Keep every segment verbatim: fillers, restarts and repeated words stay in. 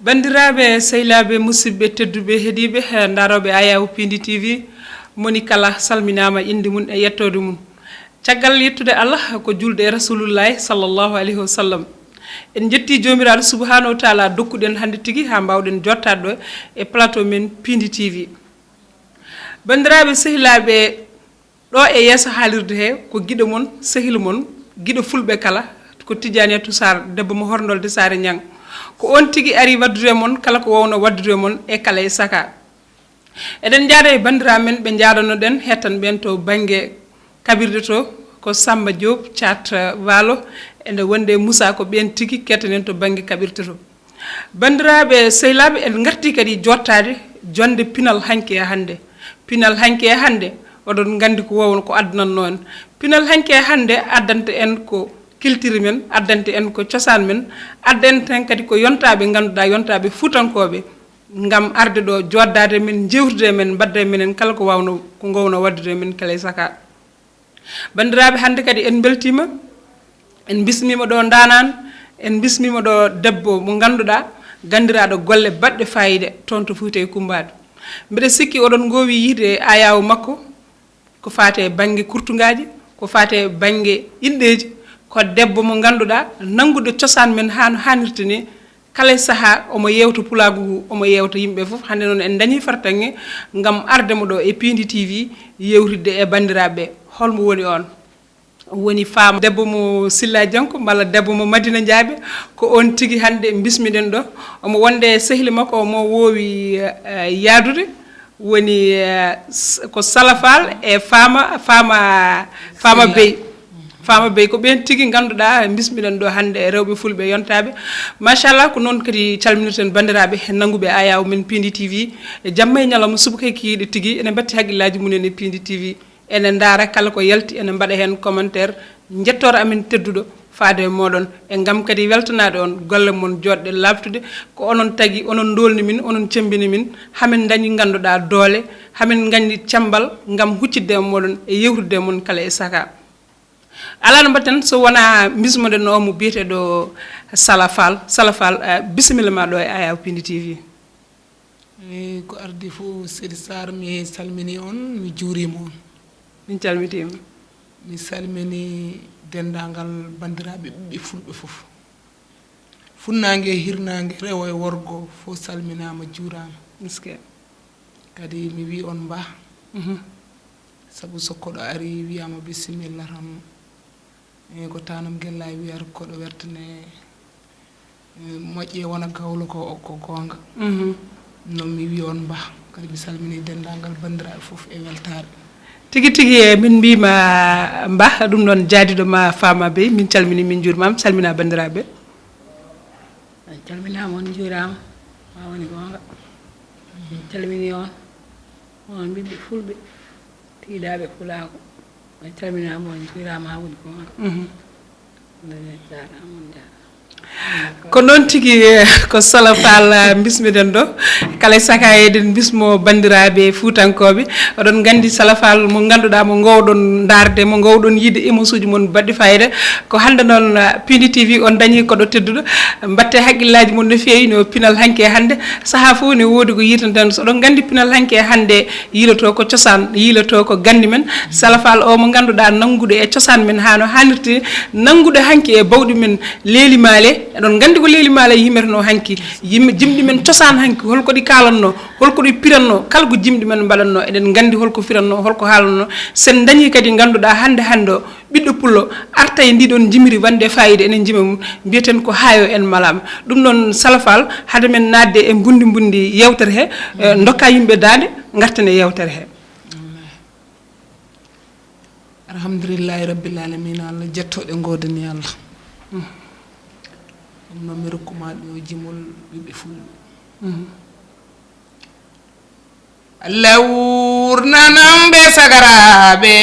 Banndiraaɓe, sehilaaɓe, musidɓe tedduɓe, heɗiiɓe, eh, ndarooɓe Ayaw Pindi T V, moni kala salminaama innde mum e yettoode mum. Caggal yettude Allah, ko julde e Rasulullahi sallallahu alayhi wa sallam. En njetti Joomiraaɗo subhanahu wa taala dokkuɗen hannde tigi haa mbaawɗen jottaade ɗo e plateau men Pindi T V. Banndiraaɓe, sehilaaɓe, ɗo e yeeso haalirde he ko giɗo mon, sehil mon, giɗo fulɓe kala, ko Tidiane Yatou Sarr, debbo mo Horndolde Saare Ñang. Ko on tigi ari waddude e mon kala ko wowno waddude e mon e kala e saka. Eɗen njaada e banndiraaɓe men ɓe njaadanoɗen hettan ɓen to bannge kaɓirɗe to, ko Samba Diop, Thiat, eh, Waalo, ene wonde Moussa, ko ɓen tigi kettanen to bannge kaɓirɗe to. Banndiraaɓe, sehilaaɓe, en ngarti kadi jottaade jonde pinal hanki e hannde. Pinal hanki e hannde, oɗon nganndi ko wowno ko addanatno en. Pinal hanki e hannde addanta en ko culture men, addanta en ko cosaan men, addanta en kadi ko yontaaɓe ngannduɗaa, yontaaɓe fuutankooɓe, ngam arde ɗo, joddaade men, jewtide e men, mbaɗda e menen kala ko wawno, ko ngowno waddude e men kala e saka. Banndiraaɓe, hannde kadi en mbeltiima, en mbismiima ɗo Ndaanaan, en mbismiima ɗo debbo mo ngannduɗaa, ganndiraaɗo golle baɗɗe faayiida toon to Fuuta e Kummbaadu. Mbeɗa sikki oɗon ngoowi yiide e ayaawo makko, ko faati e bannge kurtungaaji, ko faati e bannge inɗeeji, ko debbo mo ngannduɗaa nannguɗo cosaan men haa no haanirta ni, kala e sahaa omo yeewta pulaagu ngu, omo yeewta yimɓe fof. Hannde noon en dañii fartaŋŋe ngam arde mo ɗo e Pindi T V, yewtidde e banndiraaɓe. Holmo woni on? Woni faama debbo mo Silla Janko, mballa debbo mo Madina Njaabe. Ko on tigi hannde mbismiɗen ɗo. Omo wonde sehli makko mo woowi, eh, yaadude. Woni, eh, s-, ko Sala Fall e faama, faama, faama Silla. Bey. Faama Bey, ko ɓeen tigi ngannduɗaa mbismiɗen ɗo hannde e rewɓe fulɓe yontaaɓe. Machallah, ko noon kadi calminirten banndiraaɓe nannguɓe ayaawo men Pindi T V. E jamma e ñalawma subaka e kikiiɗe tigi, ene mbatti hakkillaaji mum en e Pindi T V. Ene ndaara kala ko yalti, ene mbaɗa heen commentaire. Njettoor amen tedduɗo faade e mooɗon, e ngam kadi weltanaade on golle mon joɗɗe laaɓtude. Ko onon tagi, onon ndoolni min, onon cemmbini min, hamin dañi ngannduɗaa doole, hamin nganndi cemmbal ngam huccitde e mooɗon e yewtidde e mon kala e saka. Alaa no mbaɗten so wonaa mbismoɗen o mo biyeteeɗo Sala Fall. Sala Fall, eh, bisimilla ma ɗo e Ayaw Pindi T V. Eey, ko ardi fof, Seydi Sarr, mi salmini on, mi juurima on. Min calmitiima. Mi salmini denndaangal banndiraaɓe ɓiɓɓe fulɓe fof. Funnaange e hirnaange, rewo e worgo, fof salminaama, juuraama. Miske. Kadi mi wi on mbaa. Mhm. Sabu so koɗo ari wiyaama bisimilla tan, e ko tanam gella e wiyata koɗo wertane, e moƴƴe wona gawlo ko, ko goonga. Mhm. No mi wi on mbaa, kadi mi salmini denndaangal banndiraaɓe fof e weltaare. Tigi tigi, e min mbiima mbaa, ɗum noon jaadiiɗo ma Faama Bey, min calmini, min njuurmaama, salmina banndiraaɓe. En calminaama, on njuuraama, maa woni goonga. En calmini on, onon ɓiɓɓe fulɓe, tiiɗaaɓe pulaaku. En calminaama, on njuuraama, haa woni goonga. Mhm. On jaaraama, on jaaraama. Ko noon tigi, eh, ko Sala Fall, eh, mbismiɗen ɗo. Kala e saka eɗen mbismo banndiraaɓe fuutankooɓe. Oɗon nganndi Sala Fall mo ngannduɗaa, mo ngoowɗon ndaarde, mo ngoowɗon yiide émission uji mon baɗɗi fayida. Ko hannde noon, eh, Pindi T V on dañi koɗo tedduɗo. Mbatte hakkillaaji mon no feewi no pinal hanki e hannde. Sahaa fof ne woodi ko yiitanten. So oɗon nganndi pinal hanki e hannde yiiloto ko cosaan, yiiloto ko ganndi men. Sala Fall o mo ngannduɗaa nannguɗo e cosaan men haa no haanirta, nannguɗo hanki e bawɗi men Leeli Maale. Eɗon nganndi ko Leeli Maale yimirno hanki. Yim-, jimɗi men cosaan hanki, holko ɗi kaalanno, holko ɗi piranno, kala ko jimɗi men mbaɗanno, eɗen nganndi holko firanno, holko haalanno. Sen dañi kadi ngannduɗaa hannde hannde o, ɓiɗɗo pullo arta e ndiɗon jimiri wonde fayida enen jima mum, mbiyeten ko haayo en malaama. Ɗum noon Sala Fall, hade men naatde e mbundi mbundi yewtere he, eh, ndokka yimɓe daande, ngarten e yewtere he. Alhamdulillahi Rabbil Alamina, Allah jettooɗe ngoodani Allah. Mm. Ɗum noon mi rokkuma ɗo jimol ɓiɓɓe fulɓe. Mm. Allah wuurnanan ɓe sagaraaɓe,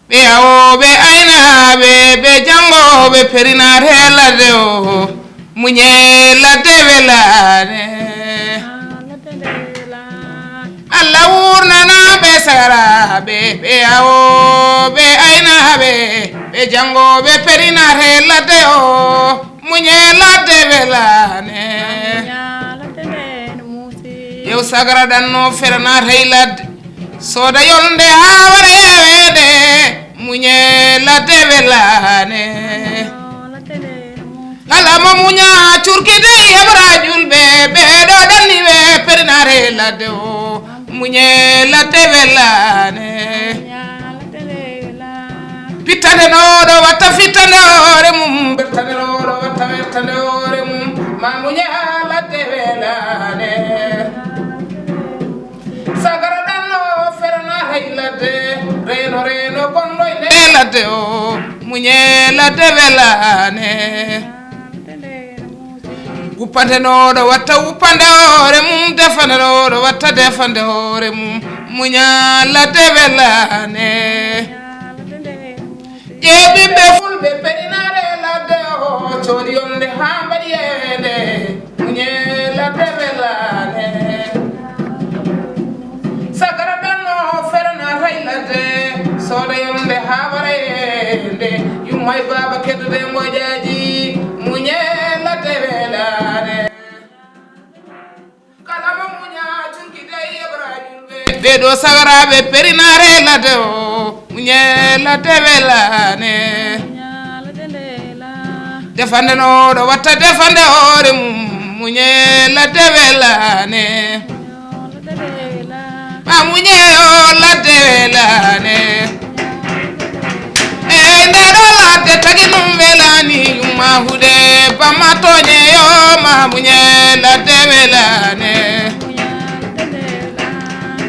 ɓe awooɓe aynaaɓe, ɓe janngooɓe perinaare ladde o. Muñe ladde welaare. Allah wuurnana ɓe Sagaraaɓe, ɓe awooɓe, aynaaɓe, ɓe janngooɓe, perinare ladde o, muñe ladde welane. Yew sagara ɗanno feranatay ladde, sooda yolnde haa wara yeweende, muñe ladde welane. Kala mo muña curkide yebra julɓe, ɓeɗo ɗanni ɓe perinare ladde o, muñe ladde welane. Pittande no ɗo watta fittande hoore mum, bertande no ɗo watta bertande hoore mum, ma muñe ladde welane. Sagara ɗanno ferana hay ladde, reeno reeno bonɗo e nde ladde o, muñe ladde welane. Wuppande no ɗo watta wuppande hoore mum, defande no ɗo watta defande hoore mum, muña ladde welane. Ƴeeɓiɓɓe fulɓe perinare ladde o, coodi yonde haa mbaɗi yeende, muñe ladde welane. Sagara ɗanno ferana hay ladde, sooda yonde haa wara yeende, yumma e baaba keddude mboƴaaji, muñe ladde welane. Kala mo muña curkide yeɓra julɓe. Ɓeɗo sagaraaɓe perinare ladde o, muñe ladde welane. Defande no ɗo watta defande hoore mum, muñe ladde welane. Ma muñe o ladde welane. E nde ɗo ladde tagi ɗum welani, yumma huɗe bamma toñe yo, ma muñe ladde welane.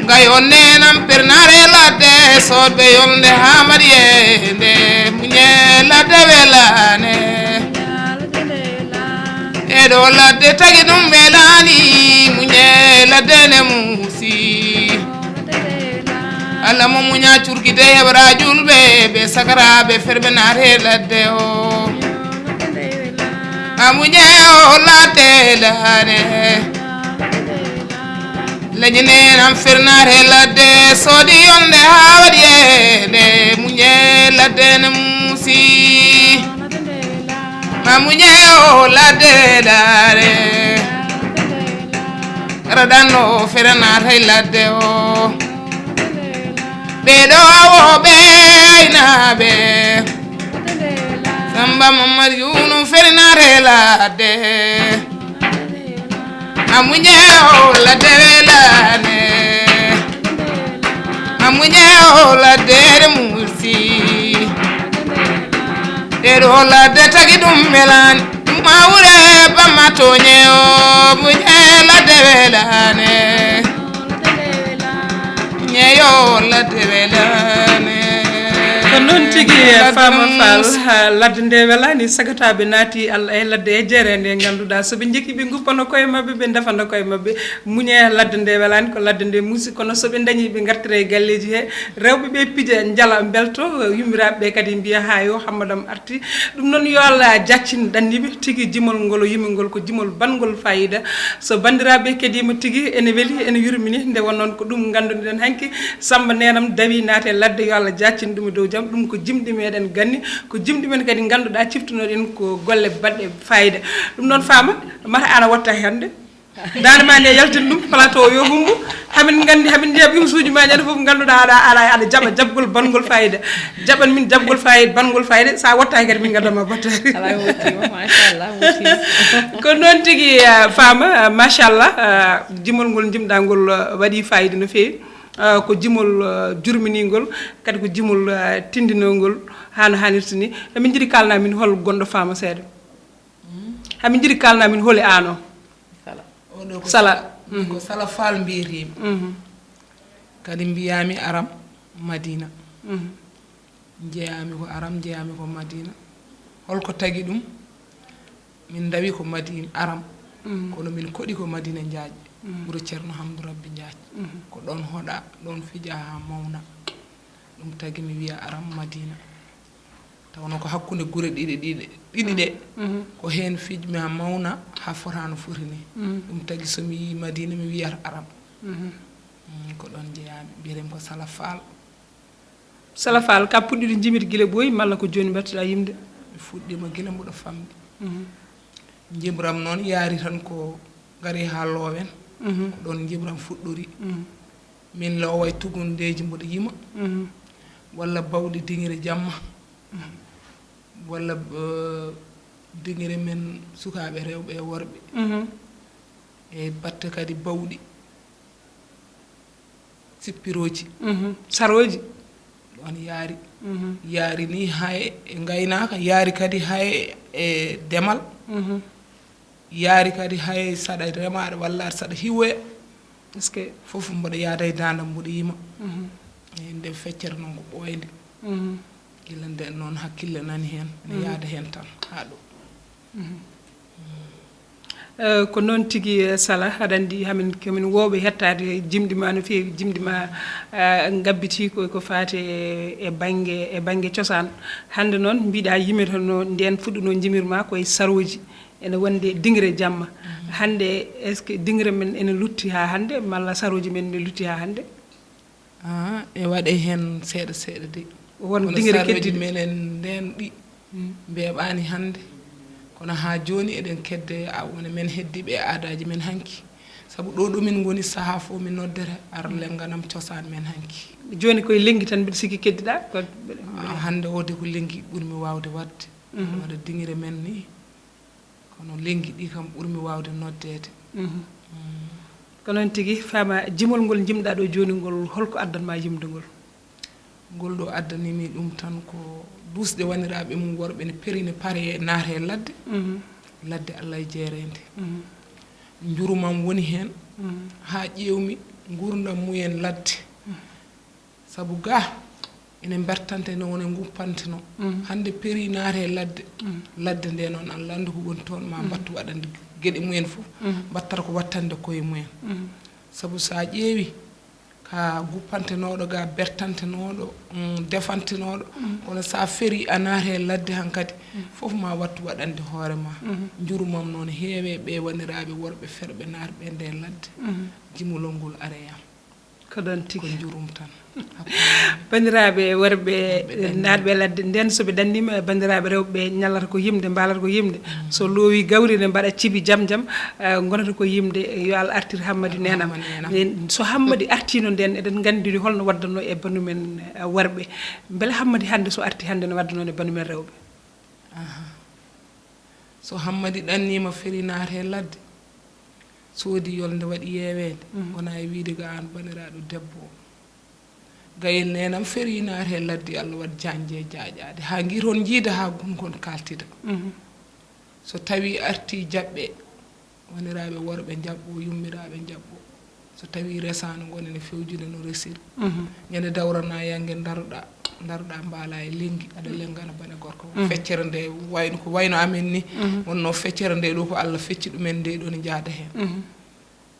Ngayon nenam pernare ladde, sodɓe yolnde haa mariyende, muñe ladde welane. E ɗo ladde tagi ɗum welani, muñe ladde ne muusi. Allah mo muña curkide heɓra julɓe, ɓe sagaraaɓe ferɓe naate ladde o. A muñe o ladde lane. Leñinenam fernaate ladde, soodi yonde haa waɗi yeende, muñe ladde ne muusi. Ma muñe o ladde laare. Raɗanno o feranaatay ladde o. Ɓeɗo awooɓe aynaaɓe. Samba Mamad Yunus ferinaate ladde. A muñe o ladde welane. A muñe o ladde re musi. Ɗeɗo ladde tagi ɗum welani. Mawre bamma toñe o muñe ladde welane. Ñeyo ladde welane. Ko noon tigi, Fama Fall, ha ladde nde welani, sagataɓe naati Allah e ladde e jeere nde ngannduɗaa, so ɓe njekki ɓe nguppano koye maɓɓe, ɓe ndefano koye maɓɓe, muñe ladde nde welani, ko ladde nde muusi, kono so ɓe dañi ɓe ngartira e galleeji he, rewɓe ɓe pija, njala, mbelto, yummiraɓe ɓe kadi mbiya ha yo Hammadam arti. Ɗum noon yo Allah jaccin ɗanniɓe tigi, jimol ngol o yimi ngol ko jimol banngol fayida. So banndiraaɓe kediima tigi, ene weli, ene yurmini, nde won noon ko ɗum ngannduɗen hanki. Samba neenam dawi naate ladde, yo Allah jaccin ɗum e dow jam. Ɗum ko jimɗi meɗen ganni, ko jimɗi men kadi ngannduɗaa ciftunoɗen ko golle baɗɗe fayida. Ɗum noon Fama, mata ana watta hannde. Daande ma nde yaltin ɗum, plateau yo humbo. Hamin nganndi, hamin njiya ɓimsuuji ma ñande fof ngannduɗaa aɗa, aɗa, aɗa jaɓa jaɓgol banngol fayida. Jaɓan min jaɓgol fayida, banngol fayida. Sa wattaaki kadi min ngaddan ma battari. Ala wottima, machallah, wottima. Ko noon tigi, ah, Fama, ah, machallah, ah, jimol ngol jimɗa ngol, ah, waɗi fayida no feewi. Ah, ko jimol, ah, jurminingol, kadi ko jimol, ah, tindinol ngol haa no hanirta ni. Emin njiɗi kalna min hol gonɗo Fama seeɗa. Hamin njiɗi kalna min holi ano. Sala. Oɗo ko Sala. Sala. Min ko Sala Fall mbiyetemi. Mhm. Kadi mbiyami Aram Madina. Mhm. Jeyami ko Aram, jeyami ko Madina. Holko tagi ɗum? Min ndawi ko Madina Aram. Mhm. Kono min koɗi ko Madina Njaaƴ. Mhm. Wuro Ceerno Hamdu Rabbi Njaaƴ. Mhm. Ko ɗon hoɗa, ɗon fija ha mawna. Ɗum tagi mi wiya Aram Madina. Tawno ko hakkunde gure ɗiɗi, ɗiɗi, ɗiɗi ɗe. Mhm. Ko heen fijmi ha mawna, ha fota no foti ni. Mhm. Ɗum tagi so mi yii Madina, mi wiyata Aram. Mhm. Mm, ko ɗoon njeyaami, mbiyetee ko Sala Faal. Sala Faal, ka puɗɗiɗo jimir gila ɓooyi, malla ko jooni mbattuɗa yimde? Mi fuɗɗiima gila mboɗo famɗi. Mhm. Jimram noon yaari tan ko ngari haa loowen. Mhm. Ko ɗoon jimram fuɗɗori. Mhm. Min looway tugundeeji mboɗo yima. Mhm. Walla bawɗi diŋire jamma. Mhm. Walla, eh, diŋire men sukaaɓe rewɓe e worɓe. Mhm. E batte kadi bawɗi. Sippirooji. Mhm. Sarooji. Ɗoon yaari. Mhm. Yaari ni hay e ngaynaaka, yaari kadi hay e demal. Mhm. Yaari kadi hay saɗa remaade walla saɗa hiwoya. Est-ce que? Fof mboɗo yaada e daandam mboɗo yima. Mhm. E nde feccere noon ko ɓooyde. Mhm. Gila nden noon hakkille nani heen, ene yaada heen tan haa ɗo. Mhm. Eh, ko noon tigi, eh, Sala, aɗa anndi hamin, komin woowɓe hettaade jimɗi ma no feewi, jimɗi ma, eh, ngabbitii ko, ko faati e, e bannge, e bannge cosaan. Hannde noon mbiɗa yimir no ndeen fuɗɗuno jimir ma koye sarooji, ene wonde diŋre jamma. Mhm. Hannde, est-ce que diŋre men ene lutti haa hannde, malla sarooji men ene lutti haa hannde? Ah, e waɗe heen seeɗa seeɗa de. Won kono diŋre sarooji keddiɗi menen ndeen ɗi, mm, mbeeɓaani hannde. Kono haa jooni eɗen kedde a wona men heddiiɓe e aadaaji men hanki. Sabu ɗo ɗo min ngoni sahaa fof min noddere ar lennganam cosaan men hanki. Jooni koye lenngi tan mbiɗa sikki keddiɗa? Ko ah, hannde o de ko lenngi ɓurmi waawde waɗde. Mhm. Waɗa diŋre men ni. Kono lenngi ɗi kam ɓurmi waawde noddeede. Mhm. Mm. Ko noon tigi, faama jimol ngol jimɗa ɗo jooni ngol, holko addanma yimde ngol? Ngol ɗo addani mi ɗum tan ko duusde waniraaɓe mum worɓe ne peri ne pare naate e ladde. Mhm. Ladde Allah e jeereende. Mhm. Njurumam woni heen. Mhm. Haa ƴeewmi nguurndam mumen ladde. Mhm. Sabu ga ene mbertante no wone nguppante no. Mhm. Hannde peri naate e ladde. Mhm. Ladde nde noon an lanndu ko woni toon ma mbattu waɗande geɗe mumen fof. Mhm. Mbattata ko wattande koye mumen. Mhm. Sabu so a ƴeewi ka guppantenooɗo ga bertantenooɗo, mm, defantenooɗo, mhm, kono so a feri a naate e ladde hankadi, mhm, fof ma wattu waɗande hoore ma. Mhm. Njurumam noon heewe ɓe waniraaɓe worɓe ferɓe naatɓe nde ladde. Mhm. Jimolol ngol are yam. Ko ɗoon tigi. Ko njurum tan. Banndiraaɓe worɓe naatɓe ladde, ndeen so ɓe ɗanniima, banndiraaɓe rewɓe ɓe ñallata ko yimde, mbaalata ko yimde. Mm. So loowi gawri ne mbaɗa cibi jam jam, eh, ngonata ko yimde, yo Allah artir Hammadi neenam. Hammadi neenam. Eh, so Hammadi artiino ndeen, eɗen nganndi holno waɗdanno e banndum en, eh, worɓe. Mbele Hammadi hannde so arti hannde no waɗdanno e banndum en rewɓe? Aha. So Hammadi ɗanniima feri naate e ladde, soodi yolnde waɗi yeeweende, mhm, wona e wiyde ga aan banndiraaɗo debbo o. Gayel neenam feri naate e ladde, Allah waɗ jañde e jaaƴaade. Haa ngir on njiida haa gun kon kaaltida. Mhm. So tawi arti jaɓɓe, waniraaɓe worɓe njaɓɓo, yummiraaɓe njaɓɓo. So tawii resaano, ngon ene fewjude no resiri. Mhm. Ñande dawrana yannge ndaroɗaa, ndaroɗaa mbaala e lenngi, aɗa, mhm, lenngana bane gorko. Mhm. Feccere nde wayno ko wayno amen ni, mhm, wonno feccere nde ɗo ko Allah fecci ɗumen nde ɗo ne njaada heen. Mhm.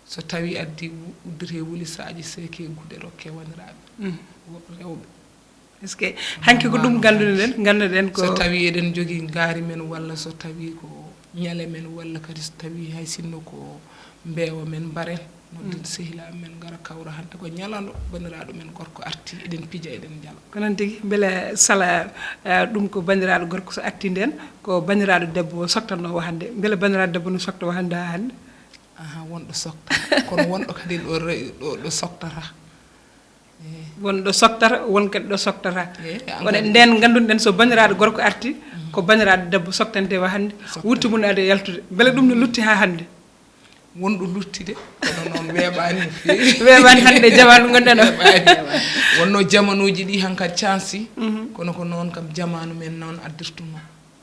So tawii addi wu-, uddete wulisaaji, seeke gude rokke waniraaɓe. Mhm. Wo-, rewɓe. Est-ce que hanki ko ɗum ngannduɗen, ngannduɗen ko so tawi eɗen jogii ngaari men, walla so tawi ko ñale men, walla kadi so tawi hay sinno ko mbeewa men, mbaren, nodden, mm, sehilaaɓe men ngara kawra. Hannde ko ñalano banndiraaɗo men gorko arti, eɗen pija, eɗen njala. Ko noon tigi, mbele Sala, eh, ɗum ko banndiraaɗo gorko so arti ndeen, ko banndiraaɗo debbo soktatnoowo hannde. Mbele banndiraaɗo debbo no sokta o hannde haa hannde? Aha, wonɗo sokta. Kono wonɗo kadi ɗo re-, ɗo, ɗo soktata. Eh. Won ɗo soktata, won kadi ɗo soktata. Eh, kono encore nden ngannduɗen so banndiraaɗo gorko arti, mhm, ko banndiraaɗo debbo soktante wa hannde, soktante, wutte mum ade yaltude. Mbele ɗum no lutti haa hannde? Won ɗo lutti de, kono noon weeɓaani no feewi. Weeɓaani hannde jamaanu ngonɗen o. Weeɓaani. Wonno jamanuuji ɗi hankadi cansi, mhm, kono ko noon kam jamaanu men noon addirtuno.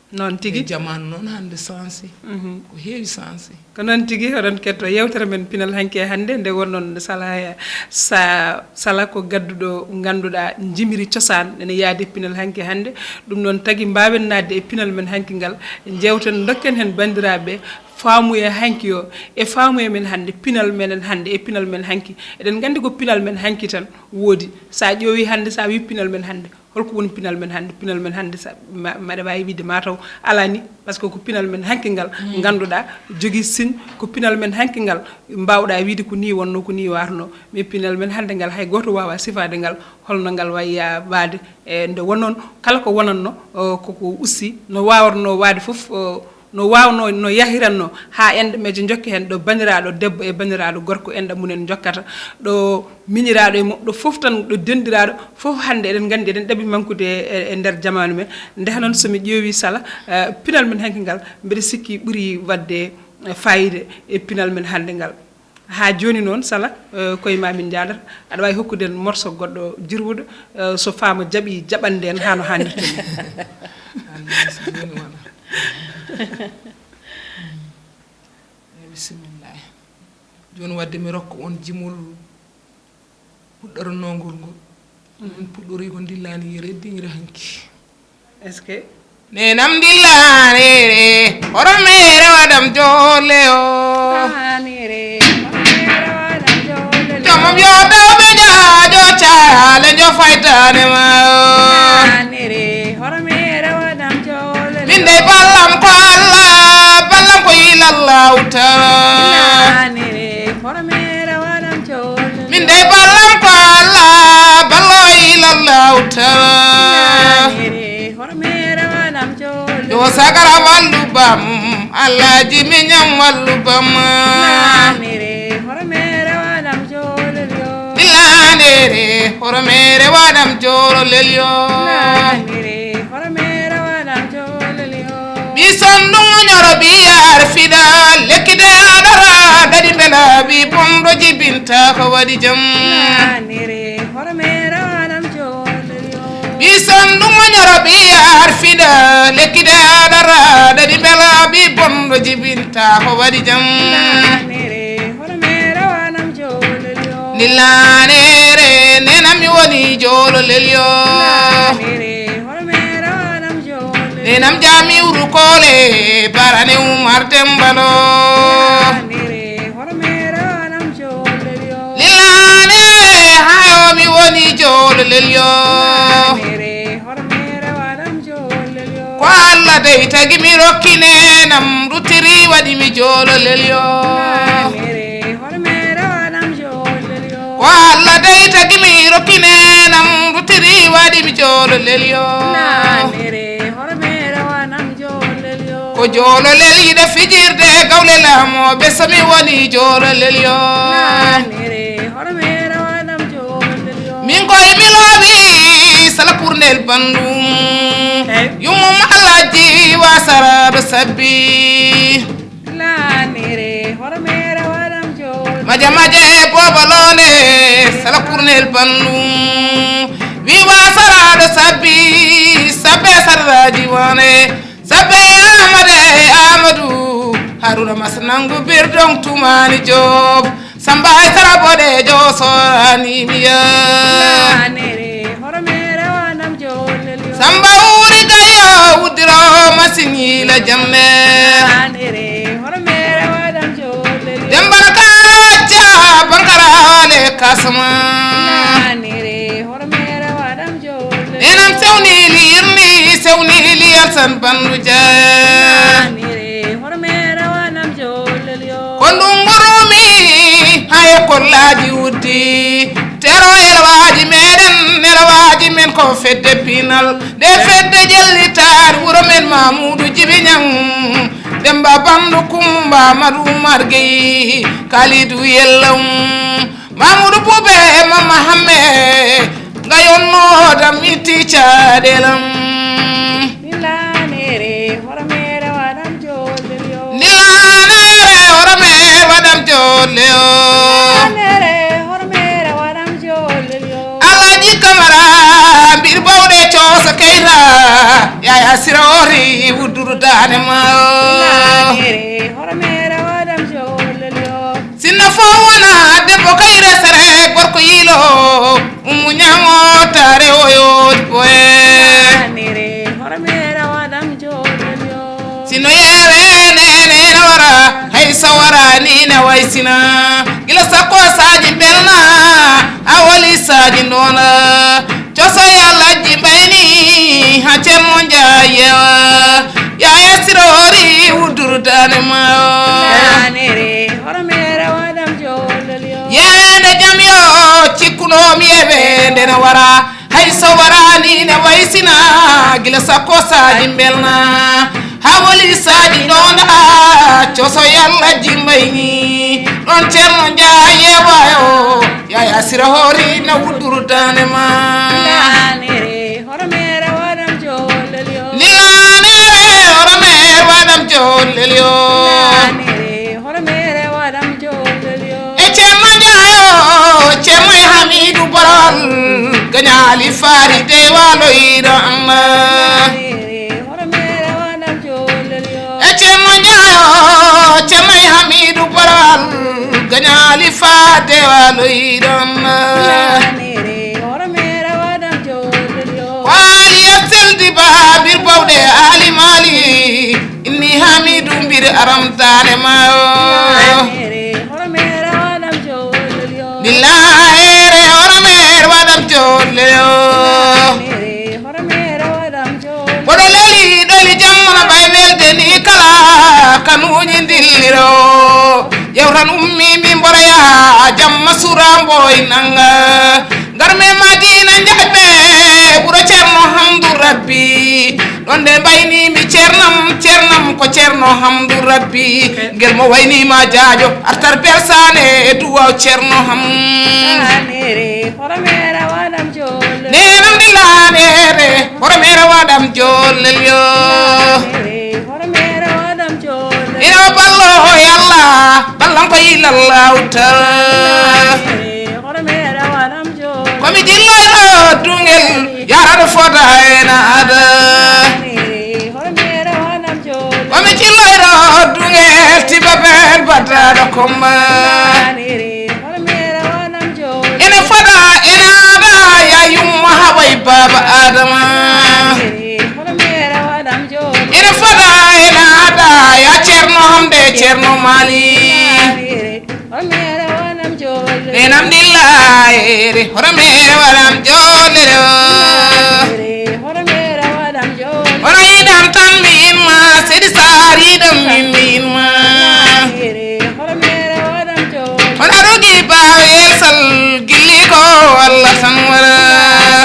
Noon tigi. E jamaanu noon hannde sansi. Mhm. Ko heewi sansi. Ko noon tigi, oɗon ketto yeewtere men pinal hanki e hannde, nde wonnoon Sala, Sa-, Sala ko gadduɗo ngannduɗaa njimiri cosaan ene yaadi e pinal hanki e hannde. Ɗum noon tagi mbaawen naatde e pinal men hanki ngal, njeewten, ndokken heen banndiraaɓe faamuye hanki o, e faamuye men hannde, pinal menen hannde e pinal men hanki. Eɗen nganndi ko pinal men hanki tan woodi. So a ƴeewi hannde, so a wi pinal men hannde, Holko woni pinal men hannde? Pinal men hannde, sa, ma, maɗa waawi wiide mataw alani, parce que ko pinal men hanki ngal, ngannduɗaa, jogii signe, ko pinal men hanki ngal, mbaawɗaa wiide ko nii wonno, ko nii warno, mais pinal men hannde ngal, hay gooto waawaa sifaade ngal, holno ngal wayya waade, e nde wonnoon, kala ko wonatno, o, koko usti, no waawarno waade fof, o, no waawnoo, no yahiratnoo, haa enɗam ejo jokka heen, ɗo banndiraaɗo debbo e banndiraaɗo gorko enɗam mumen jokkata, ɗo miñiraaɗo e mo-, ɗo fof tan, ɗo denndiraaɗo fof. Hannde eɗen nganndi, eɗen ɗaɓi mankude e, e nder jamaanu men. Ndeha noon, so mi ƴeewi Sala, eh, pinal men hanki ngal, mbeɗa sikki ɓuri waɗde, eh, faayiida e pinal men hannde ngal. Haa jooni noon, Sala, eh, ko e ma min njaadata. Aɗa waawi hokkude en morso goɗɗo jirwuɗo, eh, so Faama jaɓi jaɓande en haa no haanirta ni. Hannde so jooni wona. Eyi, bisimilla. Jooni wadde mi rokka on jimol puɗɗornongol ngol. Min puɗɗori ko ndillani reddiŋre hanki. Est-ce que? Nenam ndillani re, hoto mi rewaɗam joole o. Ndillani re, hoto mi rewaɗam joole o. Joomum yo dawɓe jaajo caale jo faytane ma o. Ndillani re, hoto mi rewaɗam joole o. Min dey ballam ko Allah, ballam ko ilallahu taala. Ndillani re, hoto mi rewaɗam joole o. Min dey ballam ko Allah, ballo ilallahu taala. Ndillani re, hoto mi rewaɗam joole o. Yo sagara wallu bam, Alhaji miñam wallu bam. Ndillani re, hoto mi rewaɗam joole o. Ndillani re, hoto mi rewaɗam joole o. Ndillani re, hoto mi rewaɗam joole o. Mi sondu ŋoñoro ɓi arfiɗa, lekkide aɗara, daɗi mbela ɓi bonɗo jibinta ko waɗi jam. Ndillani re, hoto mi rewaɗam joole o. Mi sondu ŋoñoro ɓi arfiɗa, lekkide aɗara, daɗi mbela ɓi bonɗo jibinta ko waɗi jam. Ndillani re, hoto mi rewaɗam joole o. Ndillani re, nenam mi woni joole o. Ndillani re, hoto mi rewaɗam joole o. Nenam jami urukole, barane Umar Dembalo. Ndillani re, hoto mi rewaɗam joole o. Ndillani re, hayo mi woni joole o. Ndillani re, hoto mi rewaɗam joole o. Ko Allah dey tagi mi rokki nenam, ruttiri waɗi mi joole o. Ndillani re, hoto mi rewaɗam joole o. Ko Allah dey tagi mi rokki nenam, ruttiri waɗi mi joole o. Ndillani re, hoto mi rewaɗam joole o. Ko joole o yiɗa fijirde e gawle laamoɓe, so mi woni joole o. Ndillani re, hoto mi rewaɗam joole o. Min koye mi loowi sala kurnel bandum. Eyi. Yummum Alhaji Wasaraɗo Sabbi. Ndillani re, hoto mi rewaɗam joole o. Maja maja e booba loonde, sala kurnel bandum. Wi Wasaraɗo Sabbi, sabbe sarraji wane. Sabbe Amade Amadou, Haruna Masnangu Birdong Tumani Job. Samba Aysara boɗejo sorani mi ya. Ndillani re, hoto mi rewaɗam joole o. Samba uri gayo udiro masini la jamme. Ndillani re, hoto mi rewaɗam joole o. Dembara kacca bankara le kasama. Ndillani re, hoto mi rewaɗam joole o. Nenam sewnili irni sewnili Alsan Bandu Dia. Ndillani re, hoto mi rewaɗam joole o. Ko ndungurumi haye kollaji uddi. Tero elwaji meɗen, elwaji men ko fedde pinal. Nde fedde ƴellitaare wuro men Mamoudou Djiby Niang. Demba Bandu Kumba Madu Umar Gueye, Kalidou Yellam. Mamoudou Boubé e Mama Hamme, ngayonno dam itti caɗelam. Ndillani re, hoto mi rewaɗam joole o. Ndillani re, hoto mi rewaɗam joole o. Ndillani re, hoto mi rewaɗam joole o. Alhaji Kamara, mbir bawɗe coosa kayra, yaya sira ori wudduru dane ma o. Ndillani re, hoto mi rewaɗam joole o. Sinno fof wona debbo kayre sere gorko yiilo, ummu ñaŋo tare o yooti boye. Ndillani re, hoto mi rewaɗam joole o. Sinno yewe nene ene wara, hay sawara ni ne waysina. Gila sakko saji belna, a wali saji ndona. Coso ya lajji mbayni Ha Ceerno Njaay yewa, Yaaya Sira hoori wudduru daane ma o. Daanere, hormeere waɗam jollel yo. Yeweende jam yo cikkunoomi e ɓe nde na wara. Hay so waraani ne waysina gila sakko saaji mbelna. Ha woli saaji ɗonɗa coso Yalla jimbayni. Ɗon Ceerno Njaay yewa o, Yaaya Sira hoori na wudduru daane ma. Daanere, hormeere waɗam jollel yo. Lilaanere, hormeere waɗam jollel yo. Daanere, hormeere waɗam jollel yo. E Ceerno Njaay o, Ceerno e Hamiidu Boral, gañaali faari de waloyɗo Allah. Daanere, hormeere waɗam jollel yo. E Ceerno Njaay o, Ceerno e Hamiidu Boral, gañaali faade waloyɗo Allah. Daanere, hormeere waɗam jollel yo. Waali e seldi baabir bawɗe Ali Mali, inni Hamiidu mbir aram daane ma o. Daanere, hormeere waɗam jollel yo. Lillaere, hormeere waɗam jollel yo. Daanere, hormeere waɗam jollel. Mboɗo leli ɗoli jamma no ɓay welde ni kala kanuuji ndilliro. Yewtan ummi mi mboroya jamma sura mboy nanga. Ngar me Madina Njaay ɓe wuro Ceerno Hamdu Rabbi. Ɗon de mbaynimi ceernam, ceernam ko Ceerno Hamdu Rabbi. Ngel mo waynima jaajo artar bersane e duwaw Ceerno Ham. Daanere, hormeere waɗam jollel. Nenam de laanere, hormeere waɗam jollel yo. Daanere, hormeere waɗam jollel. Ina ballo o Yalla, ballan ko ilallahu taala. Daanere, hormeere waɗam jollel. Komi jilloyɗo dungel, yaraɗo fota ena ada. Daanere, hormeere waɗam jollel. Komi jilloyɗo dungel, tiba ben battaɗo komma. Daanere, hormeere waɗam jollel. Ene fota, ene ada, ya yumma haway baba Adama. Daanere, hormeere waɗam jollel. Ene fota, ene ada, ya Ceerno Hamde, Ceerno Mali. Daanere, hormeere waɗam jollel. Nenam ɗillaere, hormeere waɗam jollel o. Daanere, hormeere waɗam jollel. Hono yiɗam tan mi inma, Seydi Saar yiɗam min mi inma. Daanere, hormeere waɗam jollel. Hono aɗogi baawe sal gilli ko Allah tan wara.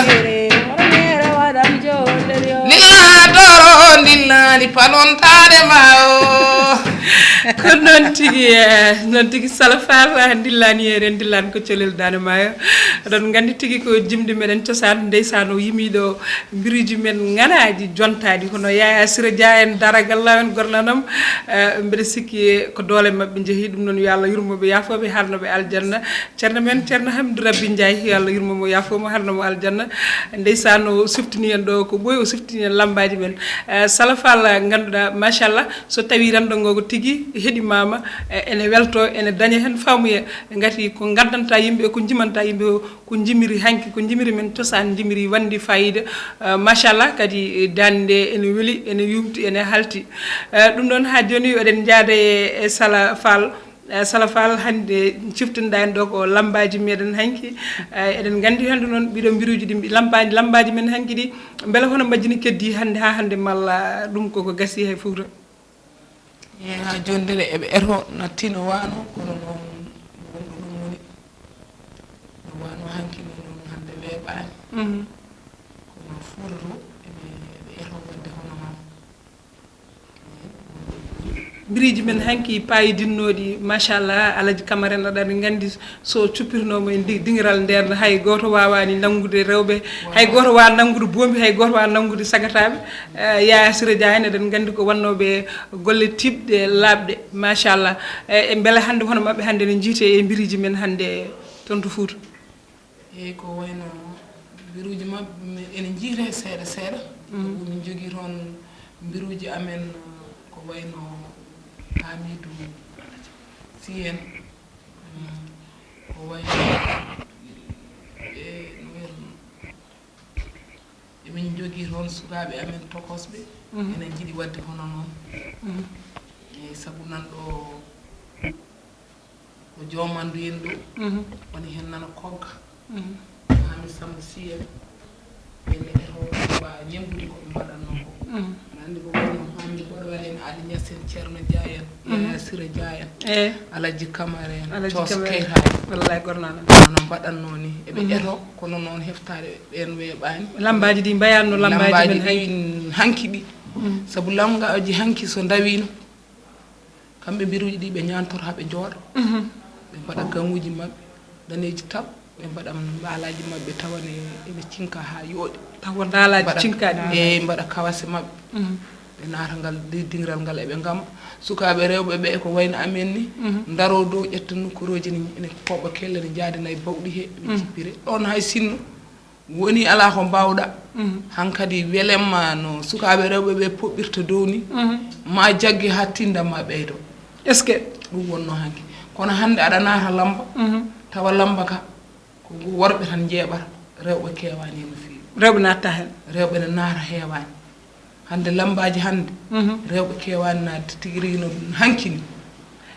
Daanere, hormeere waɗam jollel yo. Lilla doro ndillani palontaade ma o. Ko noon tigi, eh, noon tigi Sala Fall, eh, ndillani, eɗen ndillani ko colel daane maayo. Oɗon nganndi tigi ko jimɗi meɗen cosaan, ndeysaan o yimiiɗo mbiruuji men ŋanaaɗi, jontaaɗi, hono Yaaya Sira Dia en, Daragal Law en, Gorlanam, eh, mbeɗa sikki ko doole maɓɓe njehi, ɗum noon yo Allah yurmo ɓe, yaafo ɓe, harno ɓe aljanna. Ceerno men, Ceerno Hamidou Rabbi Ndiaye, yo Allah yurmo mo, yaafo mo, harno mo aljanna. Ndeysaan o suftini en ɗo ko ɓooyi, o suftini en lammbaaji men. Eh, Sala Fall, ngannduɗaa, machallah, so tawii renndo ngo ko tigi heɗimaama, eh, ene weltoo, ene daña heen faamuya, ngati ko ngaddanta yimɓe, ko njimanta yimɓe, ko njimiri hanki, ko njimiri men cosaan, njimiri wanndi faayiida. Eh, machallah, kadi, eh, daande nde ene weli, ene yuumti, ene halti. Eh, ɗum ɗoon, haa jooni, eɗen njaada e, e Sala Fall. Eh, Sala Fall, hannde ciftinɗaa en ɗo ko lammbaaji meɗen hanki. Eh, eɗen nganndi hannde noon ɗiɗo mbiruuji ɗi mbi-, lammbaaji, lammbaaji men hanki ɗi, mbele hono majji ne keddi hannde haa hannde, malla ɗum koko gasi hay Fuuta? Eey, haa jooni de eɓe eto natti no waano, kono noon wonɗo ɗum woni no waano hanki ni noon hannde weeɓaani. Mhm. Kono Fuuta to eɓe, eɓe eto waɗde hono noon. Biriiji men hanki paayidinnooɗi, machallah, Alaji Kamara en aɗa nganndi so cuppirnooma e ndi-, dingiral ndeen, hay gooto waawaani nanngude rewɓe, hay gooto waawa nanngude boombi, hay gooto waawa nanngude sagataaɓe. Eh, Yaaya Sira Dia en, eɗen nganndi ko wannooɓe golle tiiɗɗe, laaɓɗe, machallah. Eh, e mbele hannde hono maɓɓe hannde ne njiytee e biriiji men hannde toon to Fuuta? Eey, ko wayno biruuji maɓɓe ene njiytee seeɗa seeɗa. Mhm. Sabu min njogii toon biruuji amen, ko wayno Hamidou Sy en, mm, ko wayno, e, no wiyata, emin njogii toon sukaaɓe amen tokosɓe, mhm, ene njiɗi waɗde hono noon. Mhm. Eey, sabu nan ɗo ko joomandu en ɗo, mhm, woni heen nana kogga. Mhm. Haa mi Samba Sy en, ɓe nde eto Ba ñembude ko ɓe mbaɗatnoo ko. Aɗa anndi ko woni hannde mboɗo waɗi en Aali Ñas en, Ceerno Njaay en, Yaya Sira Njaay en, Alhaji Kamara en, Cooso Keyra en. Wallay gornaano. Kono no mbaɗatnoo ni eɓe eto, kono noon heftaade ɓeen weeɓaani. Lambaaji ɗi mbayaatno lambaaji men hanki ɗi. Sabu lambaaji hanki so ndawiino, kamɓe mbiruuji ɗi ɓe ñaantora haa ɓe njooɗo. Ɓe mbaɗa gaŋuuji maɓɓe daneeji taw, ɓe mbaɗa mbaalaaji maɓɓe tawa ne ene cinka haa yooɗi. Tawa ndaalaaji cinkaaɗi. Eeyi, mbaɗa kawase maɓɓe. Ɓe naata ngal diŋral ngal eɓe ngama. Sukaaɓe rewɓe ɓe ko wayno amen ni, ndaroo dow ƴetta nokkorooji ni, ene koɓa kelle ne njaadina e bawɗi he, ɓe cippire. Ɗoon hay sinno woni alaa ko mbaawɗa. Hankadi welemma no sukaaɓe rewɓe ɓe poɓɓirta dow ni, ma jagge haa tinda ma ɓeydo. Est-ce que? Ɗum wonnoo hanki. Kono hannde aɗa naata lamba, tawa lamba ka ko worɓe tan njeeɓata, rewɓe keewaani heen no feewi. Rewɓe naatta heen. Rewɓe ne naata heewaani. Hannde lambaaji hannde, rewɓe keewaani naatde tigi rigi no hanki ni.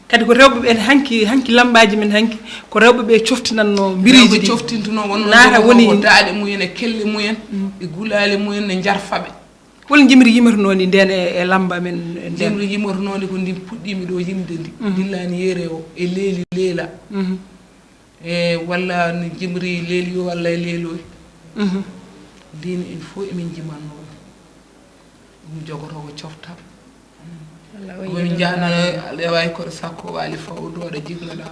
Kadi ko rewɓe ɓe hanki, hanki lambaaji men hanki, ko rewɓe ɓe coftinannoo mbiriiji ɗi. Rewɓe coftintunoo, wonnoo naata woni ko daaɗe mumen e kelle mumen, e gulaali mumen ne njarfa ɓe. Hol njimri yimornoo ni ndeen e, e lamba men ndeen? Njimri yimornoo ni ko ndin puɗɗiimi ɗo yimde ndi. Ndillaani yeere o e leeli leela. E walla no njimri leeli o walla e leelooy. Ndin en fof emin njimannoo ɗum. Ɗum jogotoo ko coftal. Walla o komin njahna leway koɗo sakko waali fawdo aɗa jignoɗa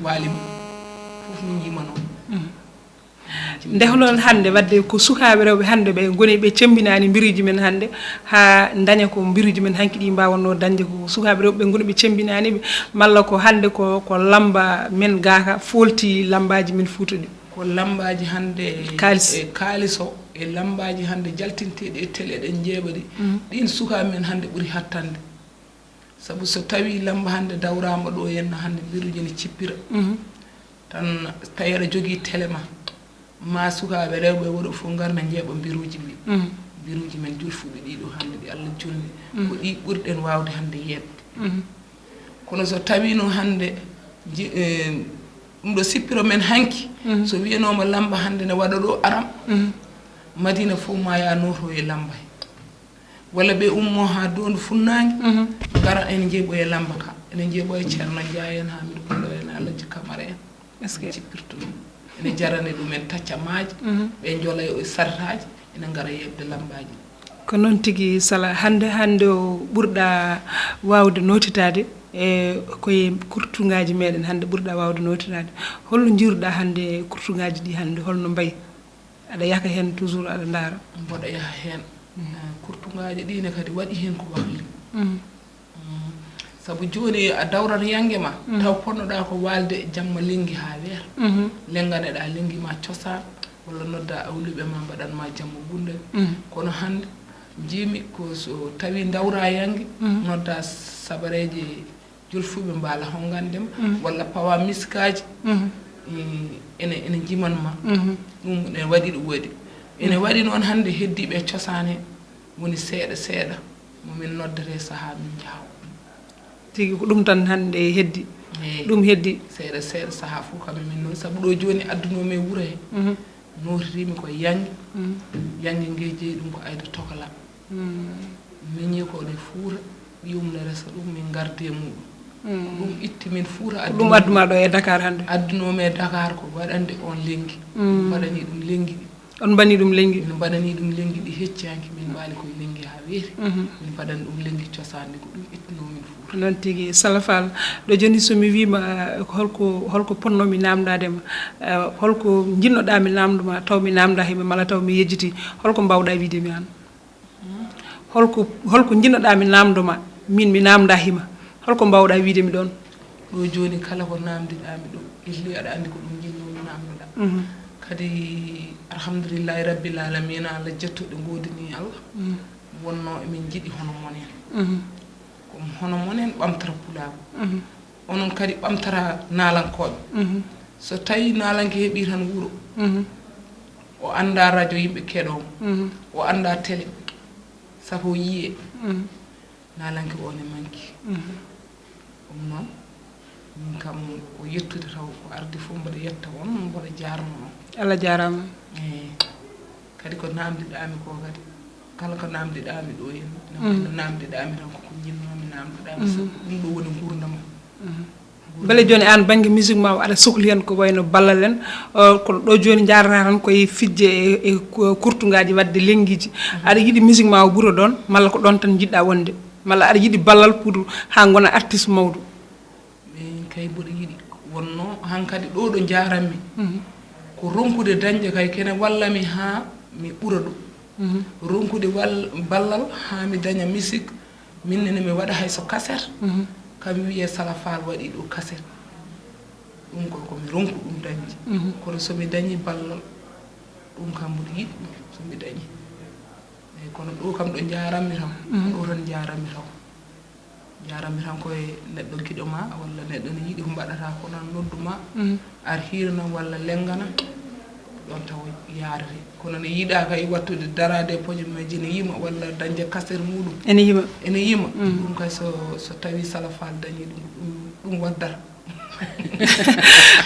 waali mum. Fof min njimano. Nde hono noon hannde, wadde ko sukaaɓe rewɓe hannde ɓe ngoni ɓe cemmbinaani mbiruuji men hannde, haa ndaña ko mbiruuji men hanki ɗi mbaawatnoo dañde ko sukaaɓe rewɓe ɓe ngoni ɓe cemmbinaani ɓe, malla ko hannde ko, ko lamba men gaaka foolti lambaaji men Fuuta ɗi? Ko lambaaji hannde kaalis. E kaalis o, e lambaaji hannde jaltinteeɗi e tele ɗen njeeɓa ɗi, ɗin sukaaɓe men hannde ɓuri hattande. Sabu so tawii lamba hannde dawraama ɗo henna hannde mbiruuji ne cippira, tan tawi aɗa jogii tele ma, ma sukaaɓe rewɓe worɓe fof ngarna njeeɓa mbiruuji ɗi. Mbiruuji men julfuɓe ɗiɗo hannde ɗi Allah jolni, ko ɗi ɓurɗen waawde hannde yeeɓde. Kono so tawiino hannde ji-, eh, ɗum ɗo sippiro men hanki, so wiyanooma lamba hannde ne waɗa ɗo aram, Madina fof ma ya nooto e lamba he. Walla ɓe ummo haa doondu funnaange, ngara ene njeeɓoya lamba ka. Ene njeeɓoya Ceerno Njaay en, Haamidu Bello en, Alhaji Kamara en. Est-ce que? Cippirta ɗum. Ene jarani ɗumen taccamaaji, ɓe njola e sartaaji, ene ngara yeeɓde lambaaji. Ko noon tigi, Sala. Hannde, hannde o ɓurɗa waawde nootitaade, e koye kurtugaaji meɗen hannde ɓurɗa waawde nootitaade. Holno njiiruɗa hannde kurtugaaji ɗi hannde, holno mbayi? Aɗa yaka heen toujours, aɗa ndaara? Mboɗo yaha heen. Eh, kurtugaaji ɗi ne kadi waɗi heen ko wahli. Mm. Mm. Sabu jooni a dawrat yannge ma, taw ponnoɗaa ko waalde jamma lenngi haa weer. Lennganeɗaa lenngi ma cosaan, walla nodda awluɓe ma mbaɗan ma jamma gundal. Kono hannde njiimi ko so tawi dawra yannge, nodda sabareeje julfuɓe mbaala hongande ma, walla pawa miskaaji, mm, ene, ene njiman ma. Ɗum ene waɗi ɗum waɗi. Ene waɗi noon hannde heddiiɓe cosaan he woni seeɗa seeɗa mo min noddata e sahaa min njaha. Tigi ko ɗum tan hannde heddi. Eey. Ɗum heddi. Seeɗa seeɗa sahaa fof kam min noon, sabu ɗo jooni addunoo mi e wuro he. Nootiriimi ko yannge. Yannge nge jeyi ɗum ko Ayda Tokola. Miñi ko ne Fuuta, ɓiyum ne resa ɗum, min ngardi e muɗum. Ko ɗum itti min Fuuta. Ko ɗum addu ma ɗo e Dakar hannde? Addunoo mi e Dakar ko waɗande on lenngi. Mbaɗani ɗum lenngi ɗi. On mbaɗani ɗum lenngi? Min mbaɗani ɗum lenngi ɗi heccaaki, min mbaali koye lenngi haa weeti. Min mbaɗani ɗum lenngi cosaan ɗi, ko ɗum ittunoo min Fuuta. Noon tigi, Sala Fall. Ɗo jooni so mi wiima, eh, holko, holko ponnomi namdaade ma, eh, holko njiɗnoɗaa mi namdo ma, taw mi namda hima, mala taw mi yejjiti, holko mbawɗaa wiide mi aan? Holko, holko njiɗnoɗaa mi namdo ma, min mi namda hima, holko mbawɗaa wiide mi ɗoon? Ɗo jooni kala ko namdiɗaa mi ɗo, illi aɗa anndi ko ɗum njiɗnoo mi namdoɗaa. Kadi, alhamdulillahi rabbil alamina, Allah jettuɗo ngoodini Allah. Wonnoo emin njiɗi hono mon en. Ko hono mon en ɓamtata pulaagu. Onon kadi ɓamtata naalankooɓe. So tawi naalanke heɓi tan wuro, o annda radio yimɓe keɗoo mo, o annda télé, sabu o yiye. Naalanke o ne manki. Ɗum noon, min kam ko yettude taw ko ardi fof mboɗo yetta on, mboɗo jaarno on. Allah jaaraama. Eey. Kadi ko namdiɗaami ko kadi, kala ko namdiɗaami ɗo henna, namdi no namdiɗaami tan ko ko jinnoomi namdiɗaami. Ɗum ɗo woni nguurndam am. Mbele jooni aan, bannge musique ma o, aɗa sokli heen ko wayno ballal en? Kono ɗo jooni njaarata tan koye fijje e kurtugaaji waɗde lenngiiji. Aɗa yiɗi musique ma o ɓura ɗoon, malla ko ɗoon tan njiɗɗa wonde, malla aɗa yiɗi ballal pour haa ngona artiste mawɗo? Min kay mboɗo yiɗi, wonno hankadi ɗo ɗo njaaranmi, ko ronkude dañde kay kene walla mi haa mi ɓura ɗum. Ronkude wal ballal haa mi daña misik. Min nene mi waɗa hay so kaset, kam wiye Sala Fall waɗi ɗo kaset. Ɗum ko ko mi ronku ɗum dañde. Kono so mi dañi ballal, ɗum kam mboɗo yiɗi ɗum so mi dañi. Eyi, kono ɗo kam ɗo njaaranmi tan, ɗo tan njaaranmi tan. Njaaranmi tan koye neɗɗo giɗo ma walla neɗɗo ne yiɗi ko mbaɗata ko nan noddu ma, ar hirna walla lenngana, ɗon taw yaarete. Kono ne yiɗa kay wattude daraade e poñe majji ne yima walla dañde kaset muɗum. Ene yima. Ene yima. Ɗum kay so so tawi Sala Fall dañi ɗum, ɗum waddata.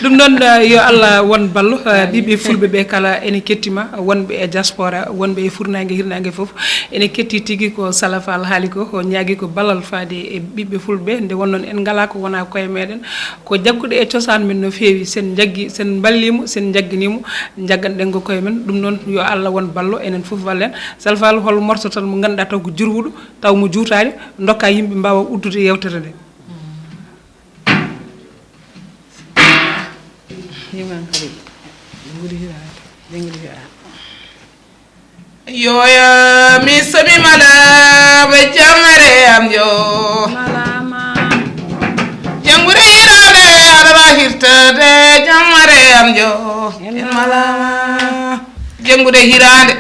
Ɗum noon, eh, yo Allah won ballo, eh, ɓiɓɓe fulɓe ɓe kala ene kettima, wonɓe e diaspora, wonɓe e furnaange hirnaange fof ene ketti tigi ko Sala Fall haali ko, o ñaagi ko ballal faade e ɓiɓɓe fulɓe. Nde won noon en ngalaa ko wonaa koye meɗen, ko jagguɗe e cosaan men no feewi, sen jaggi, sen mballimo, sen jagginimo, jagganɗen ko koye men. Ɗum noon yo Allah won ballo, enen fof wallen. Sala Fall, hol morso tan mo ngannduɗaa taw ko jurwuɗo, taw mo juutaani, ndokka yimɓe mbaawa uddude yewtere nde? Iman kadi, jengudi hiraade, jengudi hiraade. Yoya mi somi mala be jamare am jo. Malama. Jengure hiraade, adara hirtade jamare am jo. En malama. Jengude hiraande,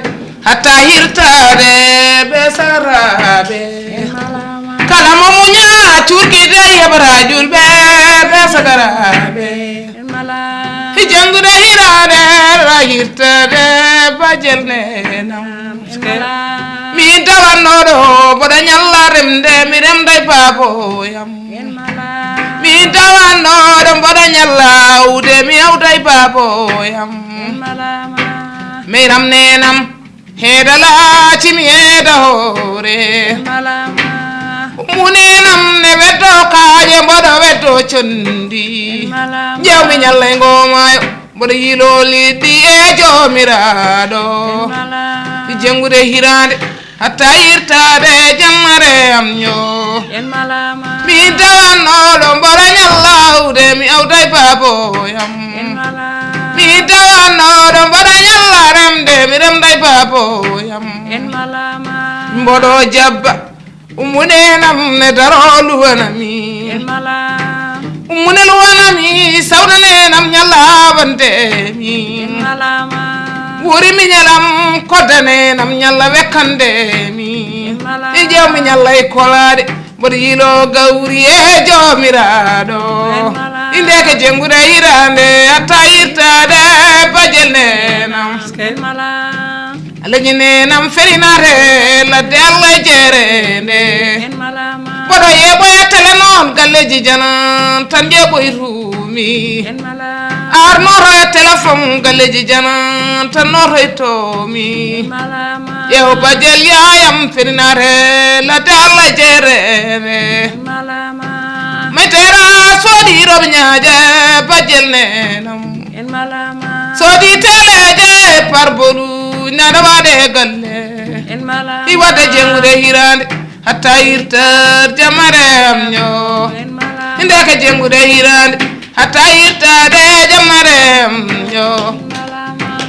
hatta hirtaade be saraaɓe. Kala mo muña curkide yabara julɓe be sagaraaɓe. Jengude hiraande, ra hirtaade bajel nenam. Min tawannoɗo mboɗa ñalla remde, mi remday baboyam. Min tawannoɗo mboɗa ñalla awde, mi awday baboyam. Meyram nenam, heeda laaci mi heeda hoore. Ummu nenam ne weddo kaaƴe, mboɗo weddo condi. Jawmi ñalla e ngoo maayo, mboɗo yiilo liɗɗi e Joomiraaɗo. Jengude hiraande, hatta irtaade jammare am yo. Mi tawannoɗo mboɗa ñalla awde, mi awday baboyam. Mi tawannoɗo mboɗa ñalla remde, mi remday baboyam. Mboɗo jabba, ummu nenam ne daro luwanami. Ummu ne luwanami, sawna nenam ñalla wandemi. Wuri mi ñalam, kodda nenam ñalla wekkandemi. Jawmi ñalla e kolaade, mboɗo yiilo gawri e Joomiraaɗo. Indeke jengude hiraande, hatta irtaade bajel nenam. Alaji nenam ferinare ladde Allah e jeerende. Mboɗo yeɓoya tele noon galleji janan tan yeɓoytumi. Ar notoya téléphone galleji janan tan notoytomi. Ƴeew bajel yaayam ferinare ladde Allah e jeerende. Maytera soodi roɓe ñaaje bajel nenam. Soodi teleje parbolu nana waɗe galle. I wadde jengude hiraande, hatta irtar jamare am ño. Indeke jengude hiraande, hatta irtade jamare am ño.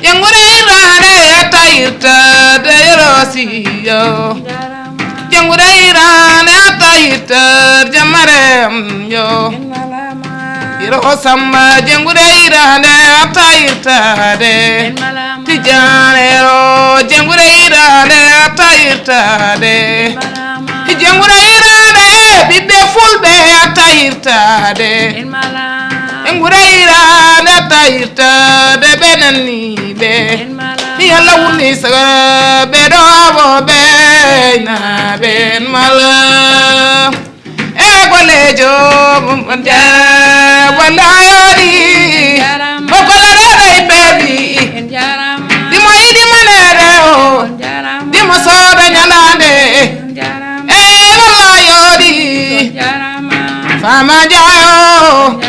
Jengude hiraande, hatta irtade yerosiyo. Jengude hiraande, hatta irtar jamare am ño. Iro Samba jengude hiraande, hatta irtade. Tijaane ro jengude hiraande, hatta irtade. Jengude hiraande, ɓiɓɓe fulɓe, hatta irtade. Jengude hiraande, hatta irtade, ɓe nanni ɓe. Yalla wuni sagara, ɓe ɗo abo ɓe na ɓe mala. E golejo, wanda yori. Ko gola rada ibebi. Dimo idi manere. Ama Njaay o,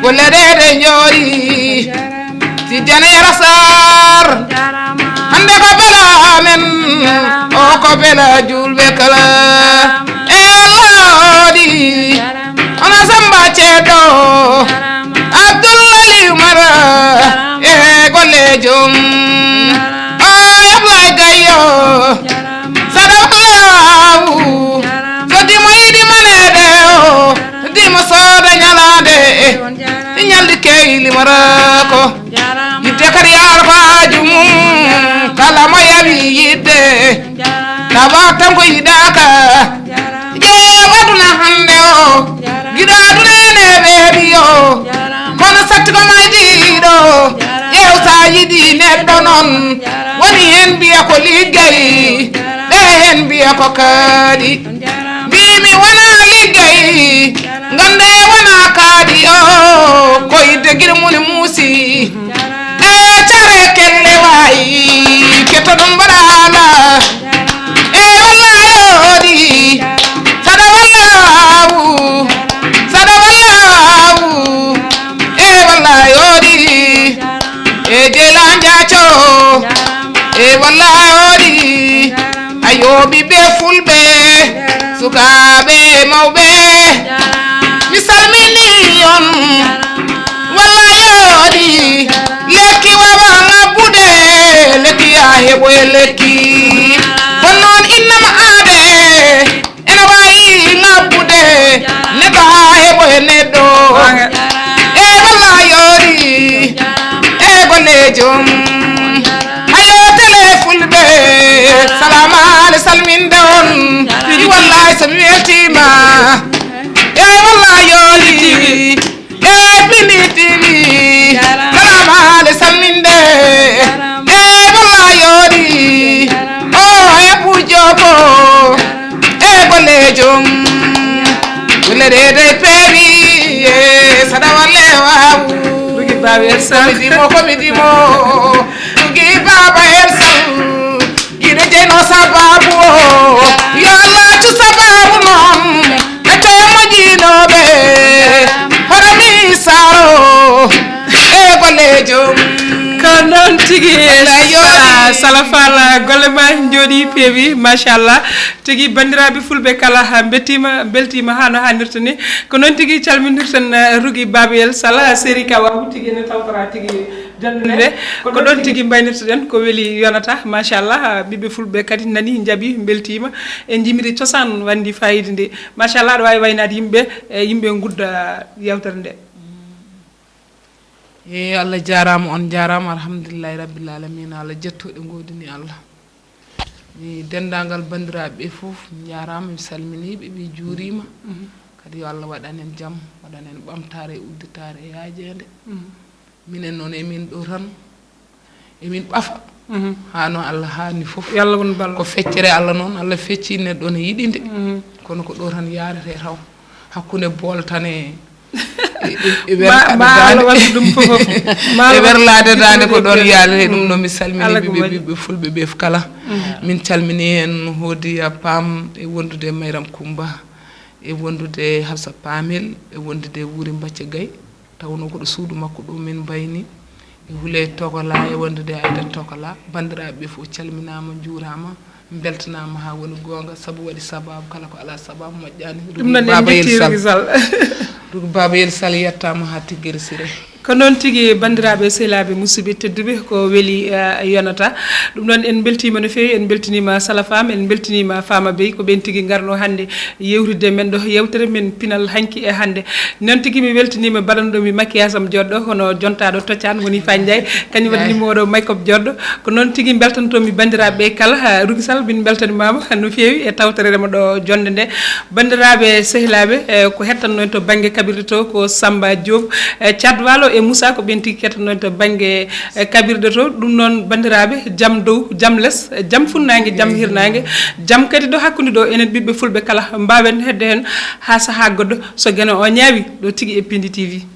golle ɗe ɗe njooɗi. Tijjani Yero Sarr, hannde ko bela amen, o ko bela juulɓe kala. E Allah oɗi, hono Samba Ceeɗo, Abdullahi Umar, e golle joom. O Ablaye Gayo, saɗa walla awu, so dimo yiɗi maneede o, dimo sooda ñalaande, e ñalɗi key limorako. Yitte kadi yaar ko haaju mum, kala mo yawi yiɗde, tawa tan ko yiɗaaka. Ƴeew aduna hannde o, giɗo aduna ene weeɓi o, kono satti ko maydiiɗo. Ƴeew sa yiɗi neɗɗo noon, woni heen mbiya ko liggey, ɓe heen mbiya ko kaaɗi. Mbimi wona liggey, gande wona kaaɗi o, ko yidde giɗo mum muusi. E care kelle wayi, ketto ɗum mbaɗa ala. E walla yooɗi, saɗa walla awu, saɗa walla awu. E walla yooɗi, e jela njaaco. E walla yooɗi, ayo ɓiɓɓe fulɓe, sukaaɓe e mawɓe. Mi salmini on, walla yooɗi, lekki wawa ŋabbude, lekki ya heɓo e lekki. Kono noon innama aade, ene waawi ŋabbude, neɗɗo haa heɓo e neɗɗo. E walla yoori, e golle joom. Hayo tele fulɓe, salamaale salminde on. I wallahi so mi weltiima. E walla yoori. E Pindi T V, salamaale salminde. E walla yoori. O e Bujobo. E golle joom. Golle ɗe dey peewi. E saɗa walle waawu. Rugi Bawi El Sall. Komi dimo, komi dimo. Rugi Baba El Sall. Giɗo jeyno sababu o, yo Allah accu sababu noon, acca e moƴƴinooɓe, horami saaro, e golle joom. Ko noon tigi, Wallay yoori. Sala, Sala Fall, golle ma njooɗi peewi, machallah. Tigi banndiraaɓe fulɓe kala, ha mbettiima, mbeltiima haa no haanirta ni. Ko noon tigi calminirten, eh, Rugi Babiyel Sala, Seri Kawabu tigi ene tawtora tigi. Jannde nde, ko ɗon tigi mbaynirtoɗen, ko weli yonata, machallah, ɓiɓɓe fulɓe kadi nani, njaɓi, mbeltiima, en njimiri cosaan wanndi fayida nde. Machallah, aɗa waawi waynaade yimɓe, e yimɓe ngudda yewtere nde. E Allah jaaraama, on jaaraama, alhamdulillahi rabbil alamina, Allah jettooɗe ngoodini Allah. Mi denndaangal banndiraaɓe ɓe fof, mi jaaraama, mi salminii ɓe, mi juuriima. Mhm. Kadi yo Allah waɗan en jam, waɗan en ɓamtaare e udditaare e yaajeende. Mhm. Minen noon emin ɗo tan, emin ɓafa. Mhm. Haa no Allah haani fof. Yo Allah won ballo. Ko feccere Allah noon, Allah fecci neɗɗo ne yiɗi nde. Mhm. Kono ko ɗo tan yaarete taw. Hakkunde booltane e, e, e Ma, werlaade ma daande. Allah waɗu ɗum fof. Ma E Allah waɗu werlaade ɗum daande ko fof. Ɗoon yaarete ɗum. Mm. Noon mi salmini Allah ko ɓiɓɓe, moƴƴi. Ɓiɓɓe fulɓe ɓe kala. Mm. Min calmini heen Hodiya Pam e wondude Mayram Kumba, e wondude Hafsa Pamel, e wondude Wuri Mbacce Gay. Tawnoo ko ɗo suudu makko ɗo min mbayni, e Hule Togola, e wondude Ayda Togola. Banndiraaɓe ɓe fof calminaama, njuuraama, mbeltanaama haa woni goonga, sabu waɗi sabaabu kala ko alaa sabaabu moƴƴaani. Ɗum noon en Baba Yel njetti Sall. Rugi Sall. Rugi Baba Yel Sall yettaama haa Tiggere Siré. Ko noon tigi, banndiraaɓe, sehilaaɓe, musidɓe tedduɓe, ko weli, eh, yonata. Ɗum noon en mbeltiima no feewi, en mbeltiniima Sala Fam, en mbeltiniima Fama Bey, ko ɓeen tigi ngarnoo hannde yewtidde men ɗo, yewtere men pinal hanki e hannde. Noon tigi mi weltiniima baɗanɗo mi maquillage am jooɗɗo, hono jontaaɗo toccaan woni Faye Ndiaye, kañum waɗanimi oɗo make-up jooɗɗo. Ko noon tigi mbeltanto mi banndiraaɓe ɓe kala, ha, Rugi Sall, min mbeltanimaama no feewi e tawtoreede ma ɗo jonnde nde. Banndiraaɓe, sehilaaɓe, eh, ko hettanno en to bannge kaɓirɗe to ko Samba Diop, eh, Thiat Walo e Moussa, ko ɓeen tigi kettanno en to bannge, eh, kaɓirɗe to. Ɗum noon, banndiraaɓe, jam dow, jam les, eh, jam funnaange, jam hirnaange, jam kadi ɗo hakkunde ɗo, enen ɓiɓɓe fulɓe kala, mbaawen hedde heen haa sahaa goɗɗo, so geno o ñaawi, ɗo tigi e Pindi T V.